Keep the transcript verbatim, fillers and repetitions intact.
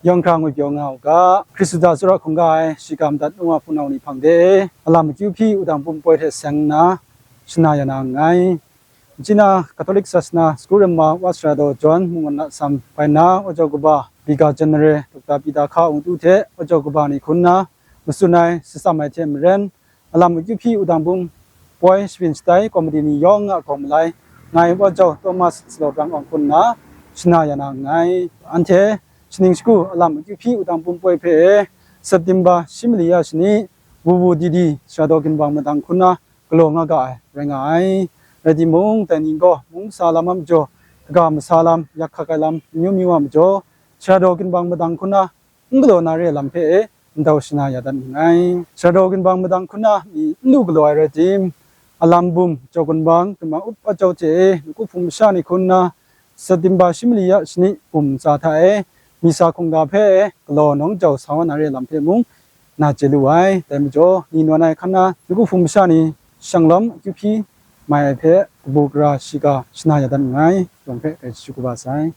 Yawng hkra ngwi pyaw nga u ga, Hkristu hta tsawra hkungga ai shiga madat nwa hpunau ni hpang de, alam akyu hpyi wudang bum poi hte seng nna, shana ya na nngai. Nchina Katolik Sasana Sagu Rama Wa Sara Daw John mung wan lasam bai na, Wa Jau Kaba Vicar General Doctor Peter Hka Ungtu hte Wa Jau Kaba ni hkun na matsun ai shatsam ai hte maren, alam akyu hpyi wudang bum poi shabyin shatai komiti ni yawng a gaw malai, ngai Wa Jau Thomas Salaw Brang Awng hkun na shana ya na nngai. Anhte shaning shagu alam akyu hpyi wudang bum poi hpe September shi mali ya shani, wuwu didi Sara Daw Ginbang Madang hkun na galaw nga ga ai rai nga ai. Rai timung, dai ni gaw mung sa lam a majaw, kaga masa lam, yak hkak ai lam, amyu myu a majaw, Sara Daw Ginbang Madang hkun na n galaw na re ai lam hpe e ndau shana ya dat nngai. Sara Daw Ginbang Madang hkun na mi n lu galaw ai rai tim, alam bum, Jau Ginbang, Ginbang Up A Jau hte e, nawku hpung masha ni hkun na, September shi mali ya shani bum ntsa hta e, misa hkungga hpe e galaw nawng jau sa wa na re ai lam hpe mung na chye lu ai. Dai majaw, ni nawn ai hkan na nawku hpung masha ni shanglawm akyu hpyi mai ai hpe, kabu gara shiga shana ya dat nngai. Yawng hpe grai chyeju kaba sai.